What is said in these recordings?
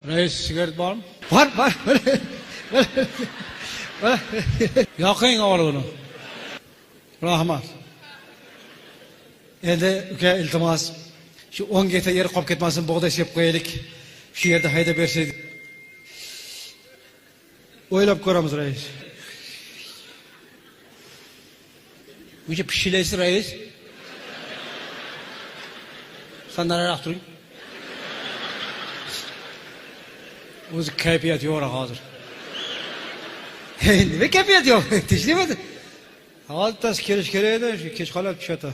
Rais, sigaret bormi? Bor, bor. Yoqing avval buni. Rahmat. Endi uka, iltimos, shu 10 gektar yer qolib ketmasin, bug'doy sepib qo'yaylik. Shu yerda haydab bersak. O'ylab ko'ramiz, rais. Buncha pishilaysiz, rais. San nariroq turing. O'zi kayfiyat yo'q hozir. Nima kayfiyat yo'q? Tinchlikmi? Hozir bittasi kelish kerak edi, shu kech qolib tushadi.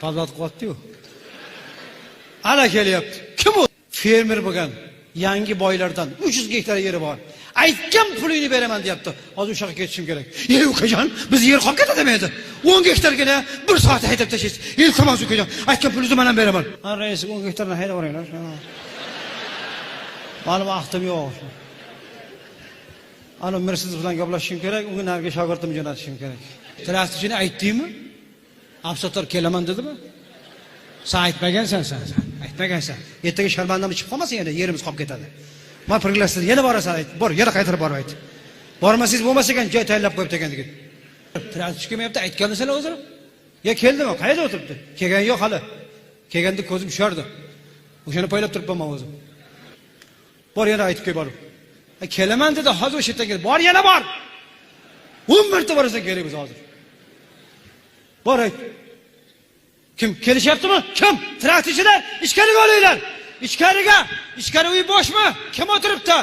Pavlat qilyapti-yu. Ana kelyapti. Kim u? Fermer bo'lgan, yangi boylardan 300 gektar yeri bor. Aytgan pulingni beraman deyapti. Hozir o'sha yoqqa ketishim kerak. Ey ukajon, biz yer qolib ketadimi endi? 10 gektargina bir soatda haydab tashlaysiz. Iltimos ukajon, aytgan pulingizni men ham beraman. Ha, rais, 10 gektarni haydab yuboringlar. Ma'lum vaqtim yo'q. Ana Mercedes bilan gaplashishim kerak, unga narigi shogirdimni jo'natishim kerak. Traktorchini aytdingmi? Absattor kelaman dedimi? Sen aytmagansan, sen. Aytmagansan. Ertaga sharmandam ichib qolmasin yana, yerimiz qolib ketadi. Men priglasiz yana borasan ayt. Bor, yana qaytarib borib ayt. Bormasangiz bo'lmas ekan, joy tayinlab qo'yibdi ekan degan. Traktorchi kelmayapti, aytganmisan o'zini? Ya keldimi? Qayerda o'tiribdi? Kelgani yo'q hali. Kelganda ko'zim tushardi. O'shani poylab turibman men o'zim. Bor, yana aytib qo'y borib. Kelaman dedi, hozir o'sha yerdan kel. Bor, yana bor. 10 marta borasan kerak biz hozir. Bor ayt. Kim kelishyaptimi? Kim? Traktorchilar, ichkariga olinglar. Ichkariga. Ichkari uy bo'shmi? Kim o'tiribdi?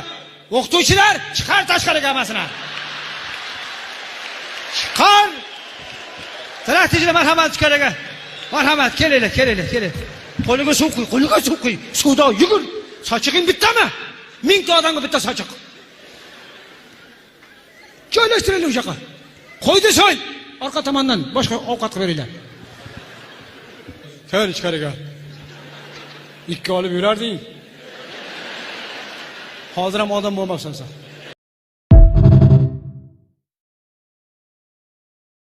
O'qituvchilar, chiqar tashqariga hammasini. Chiqar. Traktorchilar, marhamat ichkariga. Marhamat, kelinglar, kelinglar, kelinglar. Qo'liga suv quy, qo'liga suv quy. Suvda yugur. Sochig'ing bittami? 1000 ta odamga bitta sochiq. Joylashtiringlar o'sha yoqqa. Qo'ydi so'y. Orqa tomondan boshqa ovqat qilib beringlar. Kel ichkariga. 2 olib yurarding. Hozir ham odam bo'lmabsan sen.